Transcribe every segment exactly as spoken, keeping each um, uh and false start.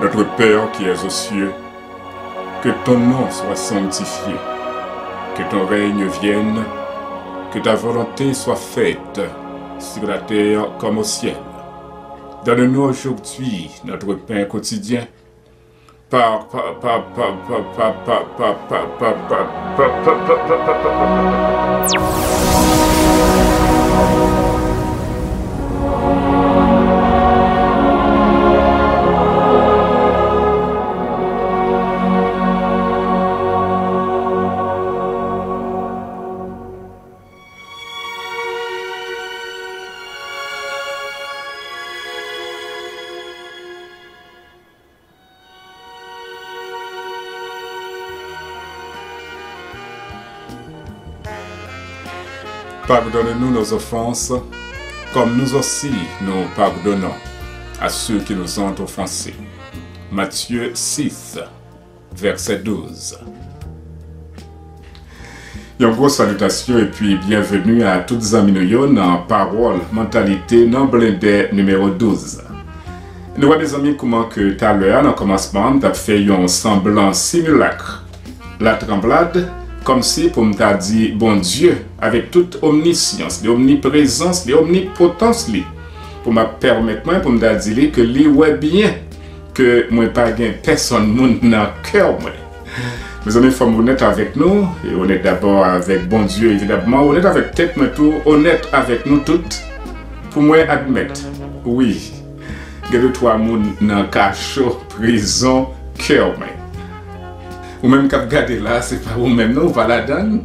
Notre Père qui es aux cieux, que ton nom soit sanctifié, que ton règne vienne, que ta volonté soit faite sur la terre comme au ciel. Donne-nous aujourd'hui notre pain quotidien. Pa, pa, pa, pa, pa, pa, pa, pa, pa, pa, pa, pa, pa, pa, pa, pa, pa, pa, pa. Pardonne-nous nos offenses, comme nous aussi nous pardonnons à ceux qui nous ont offensés. Matthieu six, verset douze. Yon gwo salitasyon epi byenveni a tout zanmi nou yo nan Pawòl Mantalite nan Blendè nimewo douz. Nou wè, mezanmi, kouman ke talè a, nan kòmansman an, m t ap fè yon sanblan similak latranblad, kòmsi pou m ta di Bondye, avèk tout omnisyans li, omniprezans li, omnipotans li, pou m ap pèmèt mwen pou m ta di li ke li wè byen ke mwen pa gen pèsonn moun nan kè mwen. Mezanmi, fò m onèt avèk nou, e onèt dabò avèk Bondye, evidamman, onèt avèk tèt mwen tou, onèt avèk nou tout, pou mwen admèt, wi, gen de twa moun nan kacho, prizon, kè mwen. Ou menm k ap gade la, se pa ou menm non, ou pa ladann.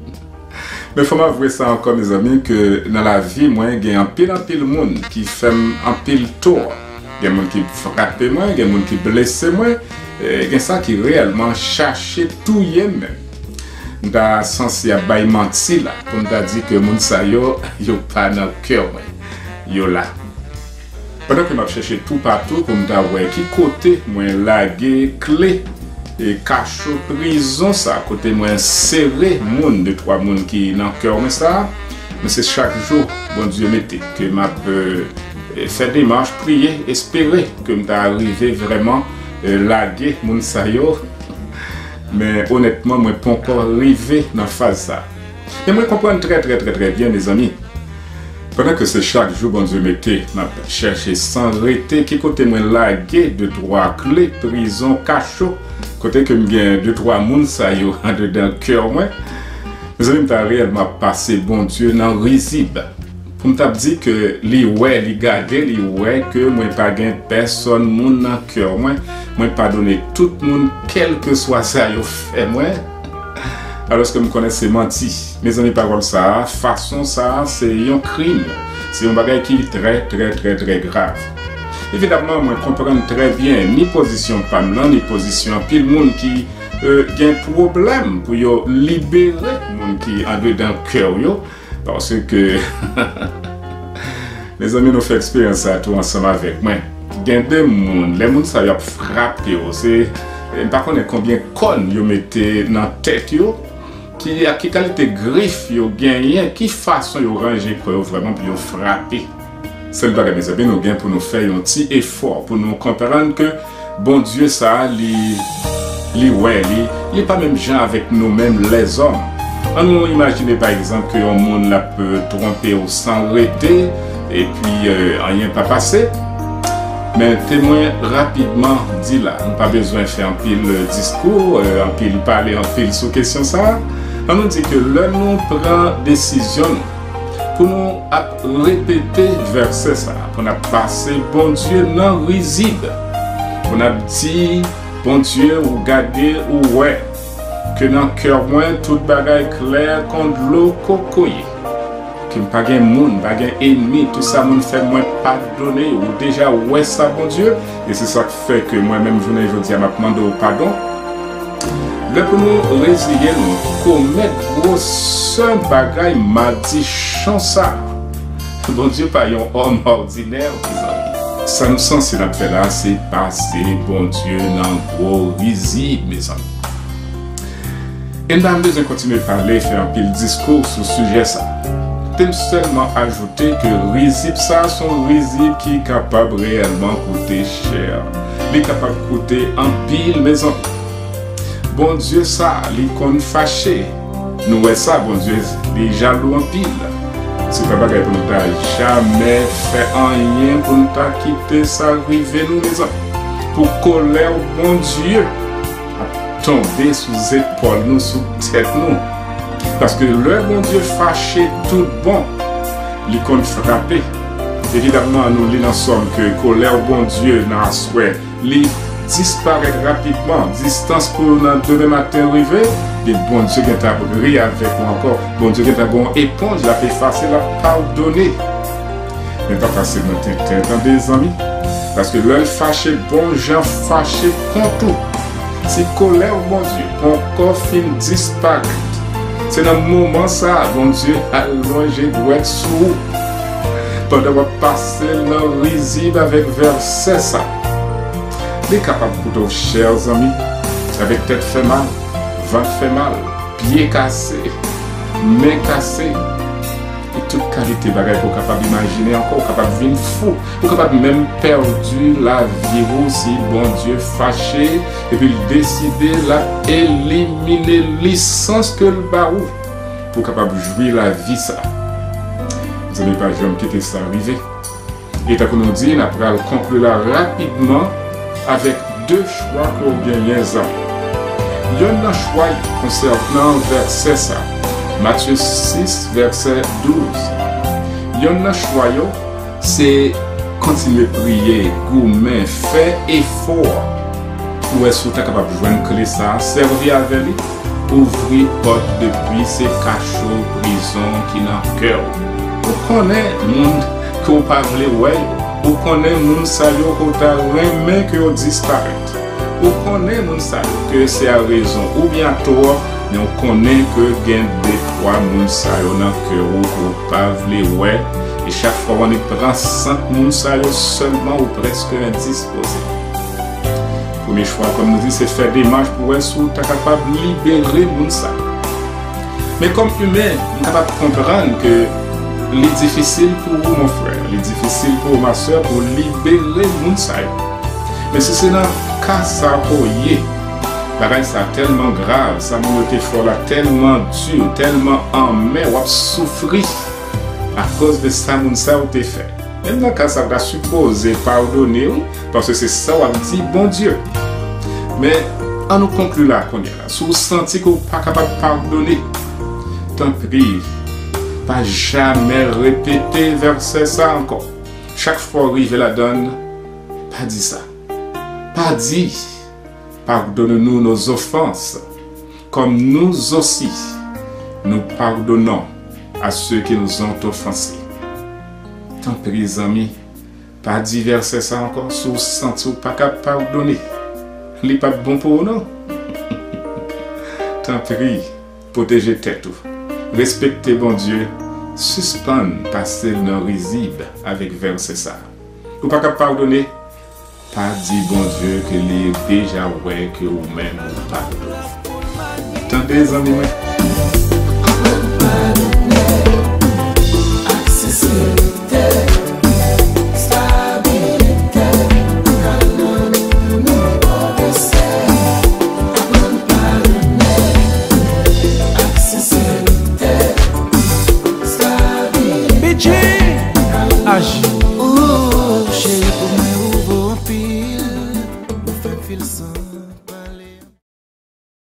Men fò m avwe sa ankò, mezanmi, ke nan lavi mwen, gen anpil, anpil moun ki fè m anpil tò. Gen moun ki frape mwen, gen moun ki blese mwen, e, gen sa ki reyèlman chache touye m menm. M ta sanse ap bay manti la, pou m ta di ke moun sa yo, yo pa nan kè mwen. Yo la. Pandan ke m ap chèche toupatou pou m ta wè ki kote mwen lage kle e kacho prizon sa, kote mwen sere moun, de twa moun ki nan kè mwen sa, men se chak jou Bondye mete ke m ap, e, fè demach, priye, espere ke m ta rive vrèman, e, lage moun sa yo. Men onètman, mwen poko rive nan faz sa. Men mwen konprann trè, trè, trè, trè byen, mezanmi. Pandan ke se chak jou Bondye mete, m ap chèche san rete ki kote mwen lage de twa kle prizon, kacho, kote ke m gen de twa moun sa yo andedan kè mwen. Mezanmi, m ta reyèlman ap pase Bondye nan rizib. Pou m t ap di ke li wè, li gade, li wè ke mwen pa gen pèsonn moun nan kè mwen, mwen padone tout moun, kèlkeswa sa yo fè mwen, alòske m konnen se manti. Mezanmi, pawòl sa a, fason sa a, se yon krim. Se yon bagay ki trè, trè, trè, trè grav. Evidamman, mwen konprann trè byen ni pozisyon pa m lan, ni pozisyon anpil moun ki, e, gen pwoblèm pou yo libere moun ki andedan kè yo, paske, mezanmi, nou fè eksperyans sa tou ansanm avèk mwen. Gen de moun, lè moun sa yo ap frape w, se, m pa konnen konbyen kòn yo mete nan tèt yo, ki, ak ki kalite grif yo genyen, ki fason yo ranje kò yo vrèman pou yo frape. Sèl bagay, mezanmi, nou gen pou nou fè yon ti efò pou nou konprann ke Bondye sa a, li, li wè, li, li pa menm jan avèk nou menm lèzòm. Ann nou imajine, pa egzanp, ke yon moun l ap, e, twonpe w san rete, epi, e, anyen pa pase. Men temwen rapidman di la, nou pa bezwen fè anpil, e, diskou, e, anpil pale, anpil sou kesyon sa a. Ann nou di ke lè nou pran desizyon nou, pou nou ap repete vèsè sa a, pou n ap pase Bondye nan rizib, pou n ap di, Bondye, ou gade, ou wè, ke nan kè mwen tout bagay klè kon dlo kokoye, ke m pa gen moun, pa gen enmi, tout sa moun fè mwen padone, ou deja wè sa, Bondye, e se sa k fè ke mwen menm jounen jodi a m ap mande w padon. Lè pou nou reziye nou komèt gwosè bagay madichon sa. Bondye pa yon òm òdinè, mezanmi. Sa nou sanse n ap fè la, se pase Bondye nan gwo rizib, mezanmi. E m pa bezwen kontinye pale, fè anpil diskou sou sijè sa. Te m sèlman ajoute ke rizib sa se yon rizib ki kapab reyèlman koute chè. Li kapab koute anpil, mezanmi. Bondye sa, li konn fache. Nou wè sa, Bondye, li jalou anpil. Se pa bagay pou nou ta jamè fè anyen pou nou ta kite sa rive nou, mezanmi. Pou kolè Bondye ap tonbe sou zepòl nou, sou tèt nou. Paske lè Bondye fache tout bon, li konn frape. Evidamman, nou li nan Sòm ke kolè Bondye nan aswè, li disparèt rapidman. Distans pou nan demen maten rive, e Bondye gentan ap ri avèk ou ankò. Bondye gentan gon eponj, l ap efase, l ap padone. Men pa pase nan tenten, tande, zanmi. Paske lè l fache, bon jan fache kont ou. Si kolè Bondye poko fin disparèt, se nan moman sa a Bondye al lonje dwèt sou ou. Pandan w ap pase l nan rizib avèk vèsè sa, li kapab koute w chè, zanmi, avèk tèt fè mal, vant fè mal, pye kase, men kase, e tout kalite bagay ke w kapab imajine ankò. Ou kapab vin fou, ou kapab menm pèdi lavi w si Bondye fache epi l deside l ap elimine lisans ke l ba ou pou w kapab jwi lavi sa. Mezanmi, pa janm kite sa rive. E tankou nou di, n ap pral konkli la rapidman avèk de chwa ke w genyen, zanmi. Yonn nan chwa yo konsènan vèsè sa, Matye sis, vèsè douz. Yonn nan chwa yo, se kontinye priye, goumen, fè efò pou wè si w ta kapab jwenn kle sa a, sèvi avè li, ouvri pòt depi se kacho prizon ki nan kè w. Ou konnen moun ke w pa vle wè yo. Ou konnen moun sa yo ke w ta renmen ke yo disparèt. Ou konnen moun sa yo ke se a rezon oubyen a tò, men w konnen ke gen de twa moun sa yo nan kè w ke w pa vle wè. E chak fwa w annik pran sant moun sa yo sèlman, ou prèske endispoze. Premye chwa, kòm nou di, se fè demach pou wè si w ta kapab libere moun sa yo. Men kòm imen, m kapab konprann ke li difisil pou ou, mon frè, li difisil pou ou, ma sè, pou w libere moun sa yo. Men si se nan ka sa ke w ye, bagay sa tèlman grav, sa moun yo te fè w la tèlman di, tèlman anmè, w ap soufri akoz de sa moun sa yo te fè. Menm nan ka sa, w ta sipoze padone, wi, paske se sa w ap di Bondye. Men, ann nou konkli la kounye a la. Si w santi ke w pa kapab padone, tanpri, pa jamè repete vèsè sa ankò. Chak fwa w rive ladan l, pa di sa. Pa di, Pardonne-nous nos offenses, comme nous aussi nous pardonnons à ceux qui nous ont offensés. Tanpri, zanmi, pa di vèsè sa ankò si w santi w pa ka padone. Li p ap bon pou ou, non. Tanpri, pwoteje tèt ou. Respekte Bondye. Sispann pase l nan rizib avèk vèsè sa. Ou pa ka padone? Pa di Bondye ke li deja wè ke ou menm ou padone. Tande, zanmi mwen. B J, aji.